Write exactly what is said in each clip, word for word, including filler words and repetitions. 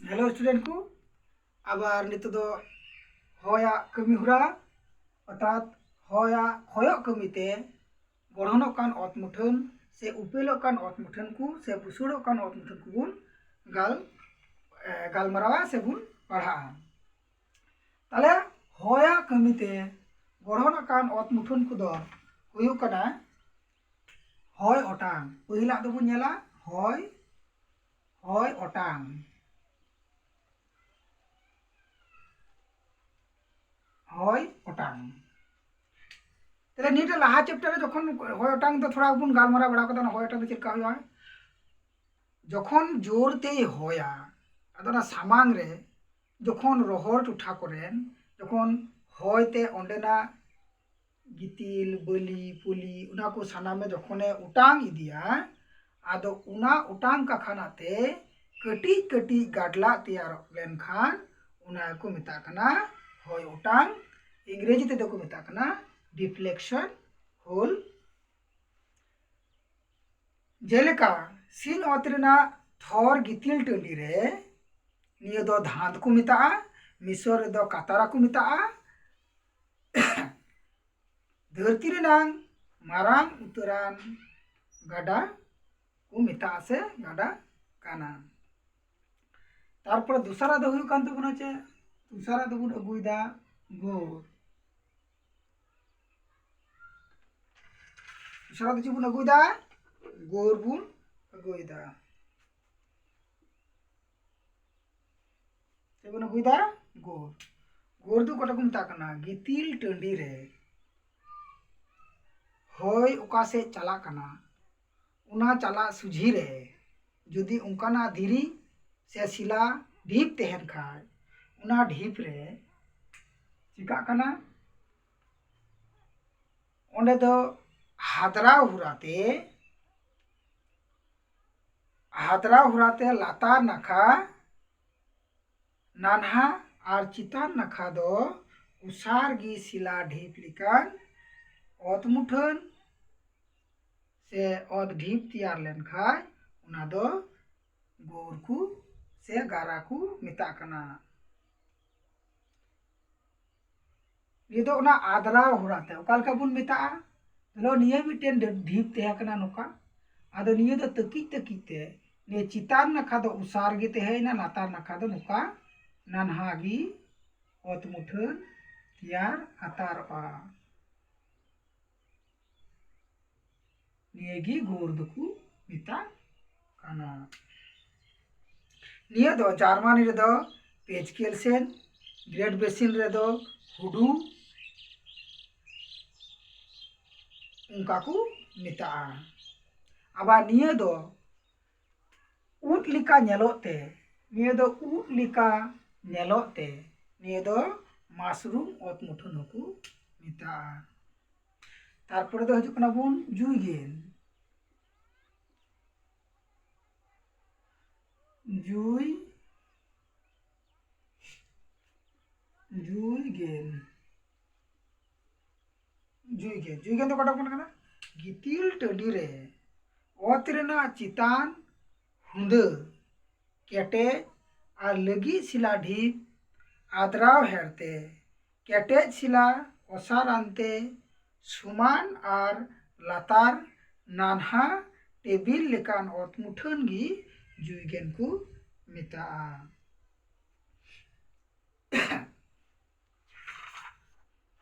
Hello student ᱠᱚ, ᱟᱵᱟᱨ ᱱᱤᱛᱚᱜ ᱫᱚ ᱦᱚᱭᱟᱜ ᱠᱟᱹᱢᱤ ᱦᱚᱨᱟ, ᱚᱨᱛᱷᱟᱛ ᱦᱚᱭᱟᱜ ᱦᱚᱭᱚᱜ ᱠᱟᱹᱢᱤᱛᱮ ᱜᱚᱲᱦᱚᱱᱚᱜ ᱠᱟᱱ ᱚᱛ ᱢᱩᱴᱷᱟᱹᱱ ᱥᱮ ᱩᱯᱮᱞᱚᱜ ᱠᱟᱱ ᱚᱛ ᱢᱩᱴᱷᱟᱹᱱ ᱠᱚ ᱥᱮ ᱵᱩᱥᱩᱲᱚᱜ ᱠᱟᱱ ᱚᱛ ᱢᱩᱴᱷᱟᱹᱱ ᱠᱚᱵᱚᱱ ᱜᱟᱞ ᱮ, ᱜᱟᱞᱢᱟᱨᱟᱣᱟ ᱥᱮ ᱵᱚᱱ ᱯᱟᱲᱦᱟᱜᱼᱟ᱾ ᱛᱟᱦᱞᱮ ᱦᱚᱭᱟᱜ ᱠᱟᱹᱢᱤᱛᱮ ᱜᱚᱲᱦᱚᱱ ᱟᱠᱟᱱ ᱚᱛ ᱢᱩᱴᱷᱟᱹᱱ ᱠᱚᱫᱚ ᱦᱩᱭᱩᱜ ᱠᱟᱱᱟ ᱦᱚᱭ ᱚᱴᱟᱝ᱾ ᱯᱟᱹᱦᱤᱞᱟᱜ ᱫᱚᱵᱚᱱ ᱧᱮᱞᱟ ᱦᱚᱭ, ᱦᱚᱭ ᱚᱴᱟᱝ, ᱦᱚᱭ ᱚᱴᱟᱝ᱾ ᱛᱟᱦᱞᱮ ᱱᱤᱭᱟᱹᱴᱟᱜ ᱞᱟᱦᱟ ᱪᱮᱯᱴᱟᱨ ᱨᱮ ᱡᱚᱠᱷᱚᱱ ᱦᱚᱭ ᱚᱴᱟᱝ ᱫᱚ ᱛᱷᱚᱲᱟ ᱵᱚᱱ ᱜᱟᱞᱢᱟᱨᱟᱣ ᱵᱟᱲᱟ ᱠᱟᱫᱟ, ᱚᱱᱟ ᱦᱚᱭ ᱚᱴᱟᱝ ᱫᱚ ᱪᱮᱫ ᱞᱮᱠᱟ ᱦᱩᱭᱩᱜᱼᱟ᱾ ᱡᱚᱠᱷᱚᱱ ᱡᱳᱨ ᱛᱮᱭ ᱦᱚᱭᱟ, ᱟᱫᱚ ᱚᱱᱟ ᱥᱟᱢᱟᱝ ᱨᱮ ᱡᱚᱠᱷᱚᱱ ᱨᱚᱦᱚᱲ ᱴᱚᱴᱷᱟ ᱠᱚᱨᱮᱱ ᱡᱚᱠᱷᱚᱱ ᱦᱚᱭ ᱛᱮ ᱚᱸᱰᱮᱱᱟᱜ ᱜᱤᱛᱤᱞ, ᱵᱟᱹᱞᱤ, ᱯᱩᱞᱤ, ᱚᱱᱟ ᱠᱚ ᱥᱟᱱᱟᱢᱮ ᱡᱚᱠᱷᱚᱱᱮ ᱚᱴᱟᱝ ᱤᱫᱤᱭᱟ, ᱟᱫᱚ ᱚᱱᱟ ᱚᱴᱟᱝ ᱠᱟᱠᱷᱟᱱᱟ ᱛᱮ ᱠᱟᱹᱴᱤᱡ ᱠᱟᱹᱴᱤᱡ ᱜᱟᱰᱞᱟᱜ ᱛᱮᱭᱟᱨᱚᱜ ᱞᱮᱱᱠᱷᱟᱱ ᱚᱱᱟ ᱠᱚ ᱢᱮᱛᱟᱜ ᱠᱟᱱᱟ ᱦᱚᱭ ᱚᱴᱟᱝ᱾ ᱤᱝᱨᱮᱡᱤ ᱛᱮᱫᱚ ᱠᱚ ᱢᱮᱛᱟᱜ ᱠᱟᱱᱟ ᱰᱤᱯᱞᱮᱠᱥᱚᱱ ᱦᱳᱞ᱾ ᱡᱮᱞᱮᱠᱟ ᱥᱤᱧ ᱚᱛ ᱨᱮᱱᱟᱜ ᱛᱷᱚᱨ ᱜᱤᱛᱤᱞ ᱴᱟᱺᱰᱤ ᱨᱮ, ᱱᱤᱭᱟᱹ ᱫᱚ ᱫᱷᱟᱸᱫ ᱠᱚ ᱢᱮᱛᱟᱜᱼᱟ, ᱢᱤᱥᱚᱨ ᱨᱮᱫᱚ ᱠᱟᱛᱟᱨᱟ ᱠᱚ ᱢᱮᱛᱟᱜᱼᱟ᱾ ᱫᱷᱟᱹᱨᱛᱤ ᱨᱮᱱᱟᱝ ᱢᱟᱨᱟᱝ ᱩᱛᱟᱹᱨᱟᱱ ᱜᱟᱰᱟ ᱠᱚ ᱢᱮᱛᱟᱜᱼᱟ ᱥᱮ ᱜᱟᱰᱟ ᱠᱟᱱᱟ᱾ ᱛᱟᱨᱯᱚᱨᱮ ᱫᱚᱥᱟᱨᱟᱜ ᱫᱚ ᱦᱩᱭᱩᱜ ᱠᱟᱱ ᱛᱟᱵᱚᱱᱟ ᱪᱮᱫ? ᱫᱚᱥᱟᱨᱟᱜ ᱫᱚᱵᱚᱱ ᱟᱹᱜᱩᱭᱮᱫᱟ ᱜᱳᱨ᱾ ᱫᱚᱥᱟᱨᱟᱜ ᱫᱚ ᱪᱮᱫ ᱵᱚᱱ ᱟᱹᱜᱩᱭᱮᱫᱟ? ᱜᱳᱨ ᱵᱚᱱ ᱟᱹᱜᱩᱭᱮᱫᱟ᱾ ᱪᱮᱫ ᱵᱚᱱ ᱟᱹᱜᱩᱭᱮᱫᱟ? ᱜᱳᱨ᱾ ᱜᱳᱨ ᱫᱚ ᱚᱠᱟᱴᱟᱜ ᱠᱚ ᱢᱮᱛᱟᱜ ᱠᱟᱱᱟ? ᱜᱤᱛᱤᱞ ᱴᱟᱺᱰᱤ ᱨᱮ ᱦᱚᱭ ᱚᱠᱟ ᱥᱮᱫ ᱪᱟᱞᱟᱜ ᱠᱟᱱᱟ, ᱚᱱᱟ ᱪᱟᱞᱟᱜ ᱥᱚᱡᱷᱮ ᱨᱮ ᱡᱩᱫᱤ ᱚᱱᱠᱟᱱᱟᱜ ᱫᱷᱤᱨᱤ ᱥᱮ ᱥᱤᱞᱟ ᱰᱷᱤᱯ ᱛᱟᱦᱮᱱ ᱠᱷᱟᱡ, ᱚᱱᱟ ᱰᱷᱤᱯ ᱨᱮ ᱪᱤᱠᱟᱜ ᱠᱟᱱᱟ? ᱚᱸᱰᱮ ᱫᱚ ᱦᱟᱫᱽᱨᱟᱣ ᱦᱚᱨᱟᱛᱮ, ᱦᱟᱫᱽᱨᱟᱣ ᱦᱚᱨᱟᱛᱮ ᱞᱟᱛᱟᱨ ᱱᱟᱠᱷᱟ ᱱᱟᱱᱦᱟ ᱟᱨ ᱪᱮᱛᱟᱱ ᱱᱟᱠᱷᱟ ᱫᱚ ᱚᱥᱟᱨ ᱜᱮ ᱥᱤᱞᱟ ᱰᱷᱤᱯ ᱞᱮᱠᱟᱱ ᱚᱛ ᱢᱩᱴᱷᱟᱹᱱ ᱥᱮ ᱚᱛ ᱰᱷᱤᱯ ᱛᱮᱭᱟᱨ ᱞᱮᱱᱠᱷᱟᱱ ᱚᱱᱟ ᱫᱚ ᱜᱳᱨ ᱠᱚ ᱥᱮ ᱜᱟᱨᱟ ᱠᱚ ᱢᱮᱛᱟᱜ ᱠᱟᱱᱟ᱾ ᱱᱤᱭᱟᱹ ᱫᱚ ᱚᱱᱟ ᱟᱫᱽᱨᱟᱣ ᱦᱚᱨᱟ ᱛᱮ ᱚᱠᱟ ᱞᱮᱠᱟ ᱵᱚᱱ ᱢᱮᱛᱟᱜᱼᱟ? ᱫᱷᱚᱨᱚ ᱱᱤᱭᱟᱹ ᱢᱤᱫᱴᱮᱱ ᱰᱷᱤ-, ᱰᱷᱤᱯ ᱛᱟᱦᱮᱸ ᱠᱟᱱᱟ ᱱᱚᱝᱠᱟ, ᱟᱫᱚ ᱱᱤᱭᱟᱹ ᱫᱚ ᱛᱟᱹᱠᱤᱡ ᱛᱟᱹᱠᱤᱡ ᱛᱮ ᱱᱤᱭᱟᱹ ᱪᱮᱛᱟᱱ ᱱᱟᱠᱷᱟ ᱫᱚ ᱚᱥᱟᱨ ᱜᱮ ᱛᱟᱦᱮᱸᱭᱮᱱᱟ, ᱞᱟᱛᱟᱨ ᱱᱟᱠᱷᱟ ᱫᱚ ᱱᱚᱝᱠᱟ ᱱᱟᱱᱦᱟ ᱜᱮ ᱚᱛ ᱢᱩᱴᱷᱟᱹᱱ ᱛᱮᱭᱟᱨ ᱟᱛᱟᱨᱚᱜᱼᱟ᱾ ᱱᱤᱭᱟᱹ ᱜᱮ ᱜᱳᱨ ᱫᱚᱠᱚ ᱢᱮᱛᱟᱜ ᱠᱟᱱᱟ᱾ ᱱᱤᱭᱟᱹ ᱫᱚ ᱡᱟᱨᱢᱟᱱᱤ ᱨᱮᱫᱚ ᱯᱮᱪᱠᱮᱞᱥᱮᱱ, ᱜᱨᱮᱴ ᱵᱮᱥᱤᱱ ᱨᱮᱫᱚ ᱦᱩᱰᱩ, ᱚᱱᱠᱟ ᱠᱚ ᱢᱮᱛᱟᱜᱼᱟ᱾ ᱟᱵᱟᱨ ᱱᱤᱭᱟᱹ ᱫᱚ ᱩᱫ ᱞᱮᱠᱟ ᱧᱮᱞᱚᱜ ᱛᱮ, ᱱᱤᱭᱟᱹ ᱫᱚ ᱩᱫ ᱞᱮᱠᱟ ᱧᱮᱞᱚᱜ ᱛᱮ, ᱱᱤᱭᱟᱹ ᱫᱚ ᱢᱟᱥᱨᱩᱢ ᱚᱛ ᱢᱩᱴᱷᱟᱹᱱ ᱦᱚᱸᱠᱚ ᱢᱮᱛᱟᱜᱼᱟ᱾ ᱛᱟᱨᱯᱚᱨᱮ ᱫᱚ ᱦᱤᱡᱩᱜ ᱠᱟᱱᱟ ᱵᱚᱱ ᱡᱩᱭᱜᱮᱱ᱾ ᱡᱩᱭ, ᱡᱩᱭᱜᱮᱱ, ᱡᱩᱭᱜᱮᱱ, ᱡᱩᱭᱜᱮᱱ ᱫᱚ ᱚᱠᱟᱴᱟᱜ ᱵᱚᱱ ᱠᱟᱱᱟ? ᱜᱤᱛᱤᱞ ᱴᱟᱺᱰᱤ ᱨᱮ ᱚᱛ ᱨᱮᱱᱟᱜ ᱪᱮᱛᱟᱱ ᱦᱩᱸᱫᱟᱹ ᱠᱮᱴᱮᱡ ᱟᱨ ᱞᱟᱹᱜᱤᱫ ᱥᱤᱞᱟ ᱰᱷᱤᱯ ᱟᱫᱽᱨᱟᱣ ᱦᱮᱲ ᱛᱮ ᱠᱮᱴᱮᱡ ᱥᱤᱞᱟ ᱚᱥᱟᱨ ᱟᱱᱛᱮ ᱥᱚᱢᱟᱱ ᱟᱨ ᱞᱟᱛᱟᱨ ᱱᱟᱱᱦᱟ ᱴᱮᱵᱤᱞ ᱞᱮᱠᱟᱱ ᱚᱛ ᱢᱩᱴᱷᱟᱹᱱ ᱜᱮ ᱡᱩᱭᱜᱮᱱ ᱠᱚ ᱢᱮᱛᱟᱜᱼᱟ᱾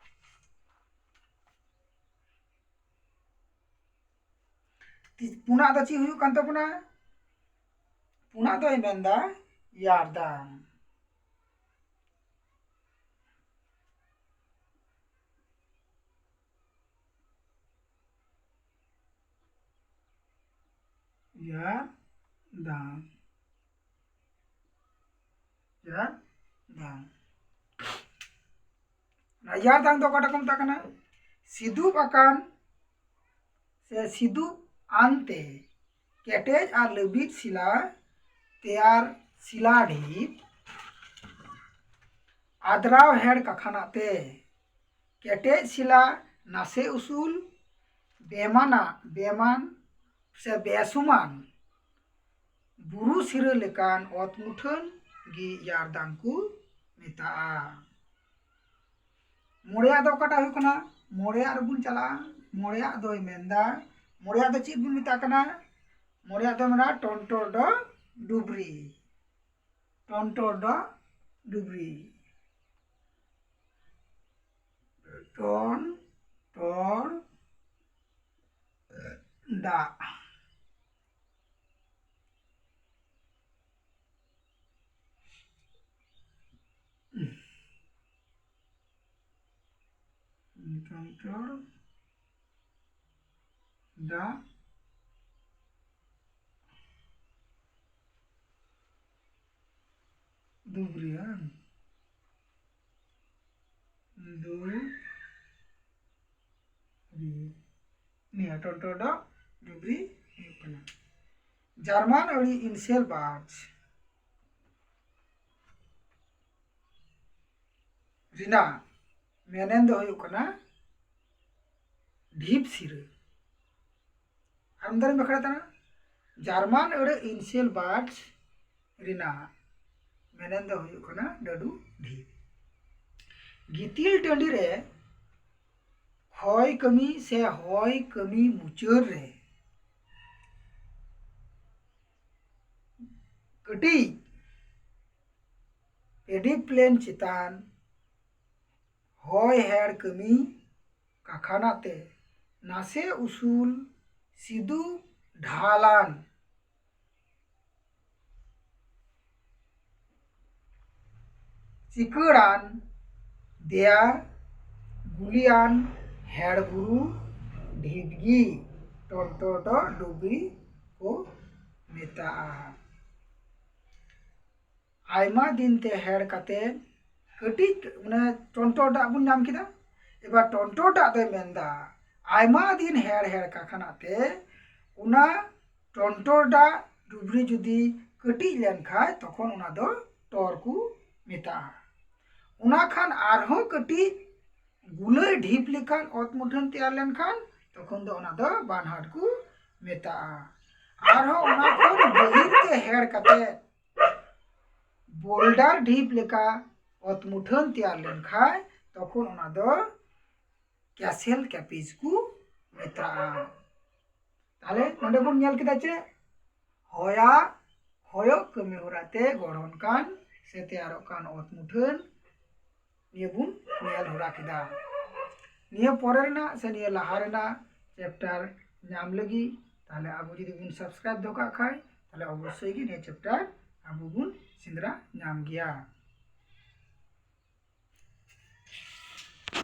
ᱛᱤ-, ᱯᱩᱱᱟᱜ ᱫᱚ ᱪᱮᱫ ᱦᱩᱭᱩᱜ ᱠᱟᱱ ᱛᱟᱵᱚᱱᱟ? ᱯᱩᱱᱟᱜ ᱫᱚᱭ ᱢᱮᱱᱫᱟ ᱭᱟᱨᱫᱟᱝ᱾ ᱭᱟᱨᱫᱟᱝ᱾ ᱭᱟᱨᱫᱟᱝ᱾ ᱚᱱᱟ ᱭᱟᱨᱫᱟᱝ ᱫᱚ ᱚᱠᱟᱴᱟᱜ ᱠᱚ ᱢᱮᱛᱟᱜ ᱠᱟᱱᱟ? ᱥᱤᱫᱩᱯ ᱟᱠᱟᱱ ᱥᱮ ᱥᱤᱫᱩᱯ ᱟᱱᱛᱮ ᱠᱮᱴᱮᱡ ᱟᱨ ᱞᱟᱹᱵᱤᱫ ᱥᱤᱞᱟ ᱛᱮᱭᱟᱨ ᱥᱤᱞᱟ ᱰᱷᱤᱯ ᱟᱫᱽᱨᱟᱣ ᱦᱮᱲ ᱠᱟᱠᱷᱟᱱᱟᱜ ᱛᱮ ᱠᱮᱴᱮᱡ ᱥᱤᱞᱟ ᱱᱟᱥᱮ ᱩᱥᱩᱞ ᱵᱮᱢᱟᱱᱟᱜ, ᱵᱮᱢᱟᱱ ᱥᱮ ᱵᱮᱥᱩᱢᱟᱱ ᱵᱩᱨᱩ ᱥᱤᱨᱟᱹ ᱞᱮᱠᱟᱱ ᱚᱛ ᱢᱩᱴᱷᱟᱹᱱ ᱜᱮ ᱤᱭᱟᱨ ᱫᱟᱝ ᱠᱚ ᱢᱮᱛᱟᱜᱼᱟ᱾ ᱢᱚᱬᱮᱭᱟᱜ ᱫᱚ ᱚᱠᱟᱴᱟᱜ ᱦᱩᱭᱩᱜ ᱠᱟᱱᱟ? ᱢᱚᱬᱮᱭᱟᱜ ᱨᱮᱵᱚᱱ ᱪᱟᱞᱟᱜᱼᱟ᱾ ᱢᱚᱬᱮᱭᱟᱜ ᱫᱚᱭ ᱢᱮᱱᱫᱟ, ᱢᱚᱬᱮᱭᱟᱜ ᱫᱚ ᱪᱮᱫ ᱵᱚᱱ ᱢᱮᱛᱟᱜ ᱠᱟᱱᱟ? ᱢᱚᱬᱮᱭᱟᱜ ᱫᱚ ᱢᱮᱱᱟ ᱴᱚᱱᱴᱚᱨ ᱰᱚ ᱰᱩᱵᱨᱤ, ᱴᱚᱱᱴᱚᱨ ᱰᱚ ᱰᱩᱵᱨᱤ, ᱴᱚᱱ ᱴᱚᱲ ᱰᱟᱜ᱾ ᱴᱚᱱᱴᱚᱲ ᱰᱟᱜ ᱰᱩᱵᱨᱤ, ᱵᱟᱝ? ᱰᱩᱵᱨᱤ᱾ ᱱᱤᱭᱟᱹ ᱴᱚᱱᱴᱚᱨ ᱰᱚ ᱰᱩᱵᱨᱤ ᱦᱩᱭᱩᱜ ᱠᱟᱱᱟ᱾ ᱡᱟᱨᱢᱟᱱ ᱟᱹᱲᱤ ᱤᱱᱥᱮᱞ ᱵᱟᱨᱡᱽ ᱨᱮᱱᱟᱜ ᱢᱮᱱᱮᱱ ᱫᱚ ᱦᱩᱭᱩᱜ ᱠᱟᱱᱟ ᱰᱷᱤᱯ ᱥᱤᱨᱟᱹ᱾ ᱟᱨ ᱢᱤᱫ ᱫᱷᱟᱣ ᱤᱧ ᱵᱟᱠᱷᱮᱲ ᱛᱟᱦᱮᱱᱟ, ᱡᱟᱨᱢᱟᱱ ᱟᱹᱲᱟᱹ ᱤᱱᱥᱮᱞ ᱵᱟᱨᱰᱥ ᱨᱮᱱᱟᱜ ᱢᱮᱱᱮᱱ ᱫᱚ ᱦᱩᱭᱩᱜ ᱠᱟᱱᱟ ᱰᱟᱹᱰᱩ ᱰᱷᱤᱯ᱾ ᱜᱤᱛᱤᱞ ᱴᱟᱺᱰᱤ ᱨᱮ ᱦᱚᱭ ᱠᱟᱹᱢᱤ ᱥᱮ ᱦᱚᱭ ᱠᱟᱹᱢᱤ ᱢᱩᱪᱟᱹᱫ ᱨᱮ ᱠᱟᱹᱴᱤᱡ ᱯᱮᱰᱤ ᱯᱞᱮᱱ ᱪᱮᱛᱟᱱ ᱦᱚᱭ ᱦᱮᱲ ᱠᱟᱹᱢᱤ ᱠᱟᱠᱷᱟᱱᱟ ᱛᱮ ᱱᱟᱥᱮ ᱩᱥᱩᱞ ᱥᱤᱫᱩ ᱰᱷᱟᱞᱟᱱ ᱪᱤᱠᱟᱹᱲᱟᱱ ᱫᱮᱭᱟ ᱜᱩᱞᱤᱭᱟᱱ ᱦᱮᱲ ᱵᱩᱨᱩ ᱰᱷᱤᱯᱜᱤ ᱴᱚᱱᱴᱚᱰᱚ ᱰᱩᱵᱨᱤ ᱠᱚ ᱢᱮᱛᱟᱜᱼᱟ᱾ ᱟᱭᱢᱟ ᱫᱤᱱ ᱛᱮ ᱦᱮᱲ ᱠᱟᱛᱮ ᱠᱟᱹᱴᱤᱡ ᱚᱱᱮ ᱴᱚᱱᱴᱚᱨ ᱰᱟᱜ ᱵᱚᱱ ᱧᱟᱢ ᱠᱮᱫᱟ᱾ ᱮᱵᱟᱨ ᱴᱚᱱᱴᱚᱨ ᱰᱟᱜ ᱫᱚᱭ ᱢᱮᱱᱫᱟ, ᱟᱭᱢᱟ ᱫᱤᱱ ᱦᱮᱲ ᱦᱮᱲ ᱠᱟᱠᱷᱟᱱᱟᱜ ᱛᱮ ᱚᱱᱟ ᱴᱚᱱᱴᱚᱨ ᱰᱟᱜ ᱰᱩᱵᱨᱤ ᱡᱩᱫᱤ ᱠᱟᱹᱴᱤᱡ ᱞᱮᱱᱠᱷᱟᱡ ᱛᱚᱠᱷᱚᱱ ᱚᱱᱟ ᱫᱚ ᱴᱚᱨ ᱠᱚ ᱢᱮᱛᱟᱜᱼᱟ᱾ ᱚᱱᱟ ᱠᱷᱟᱱ ᱟᱨᱦᱚᱸ ᱠᱟᱹᱴᱤᱡ ᱜᱩᱞᱟᱹᱭ ᱰᱷᱤᱯ ᱞᱮᱠᱟᱱ ᱚᱛ ᱢᱩᱴᱷᱟᱹᱱ ᱛᱮᱭᱟᱨ ᱞᱮᱱᱠᱷᱟᱱ ᱛᱚᱠᱷᱚᱱ ᱫᱚ ᱚᱱᱟ ᱫᱚ ᱵᱟᱱᱦᱟᱴ ᱠᱚ ᱢᱮᱛᱟᱜᱼᱟ᱾ ᱟᱨᱦᱚᱸ ᱚᱱᱟ ᱠᱷᱚᱱ ᱜᱟᱹᱦᱤᱨ ᱛᱮ ᱦᱮᱲ ᱠᱟᱛᱮ ᱵᱳᱞᱰᱟᱨ ᱰᱷᱤᱯ ᱞᱮᱠᱟ ᱚᱛ ᱢᱩᱴᱷᱟᱹᱱ ᱛᱮᱭᱟᱨ ᱞᱮᱱᱠᱷᱟᱱ ᱛᱚᱠᱷᱚᱱ ᱚᱱᱟ ᱫᱚ ᱠᱮᱥᱮᱞ ᱠᱮᱯᱤᱡᱽ ᱠᱚ ᱢᱮᱛᱟᱜᱼᱟ᱾ ᱛᱟᱦᱞᱮ ᱱᱚᱰᱮ ᱵᱚᱱ ᱧᱮᱞ ᱠᱮᱫᱟ ᱪᱮᱫ? ᱦᱚᱭᱟ, ᱦᱚᱭᱚᱜ ᱠᱟᱹᱢᱤ ᱦᱚᱨᱟ ᱛᱮ ᱜᱚᱲᱦᱚᱱ ᱠᱟᱱ ᱥᱮ ᱛᱮᱭᱟᱨᱚᱜ ᱠᱟᱱ ᱚᱛ ᱢᱩᱴᱷᱟᱹᱱ ᱱᱤᱭᱟᱹ ᱵᱚᱱ ᱧᱮᱞ ᱦᱚᱨᱟ ᱠᱮᱫᱟ᱾ ᱱᱤᱭᱟᱹ ᱯᱚᱨᱮ ᱨᱮᱱᱟᱜ ᱥᱮ ᱱᱤᱭᱟᱹ ᱞᱟᱦᱟ ᱨᱮᱱᱟᱜ ᱪᱮᱯᱴᱟᱨ ᱧᱟᱢ ᱞᱟᱹᱜᱤᱫ ᱛᱟᱦᱞᱮ ᱟᱵᱚ ᱡᱩᱫᱤ ᱵᱚᱱ ᱥᱟᱵᱥᱠᱨᱟᱭᱤᱵ ᱫᱚᱦᱚ ᱠᱟᱜ ᱠᱷᱟᱱ ᱛᱟᱦᱞᱮ ᱚᱵᱚᱥᱥᱳᱭ ᱜᱮ ᱱᱤᱭᱟᱹ ᱪᱮᱯᱴᱟᱨ ᱟᱵᱚ ᱵᱚᱱ ᱥᱮᱸᱫᱽᱨᱟ ᱧᱟᱢ ᱜᱮᱭᱟ᱾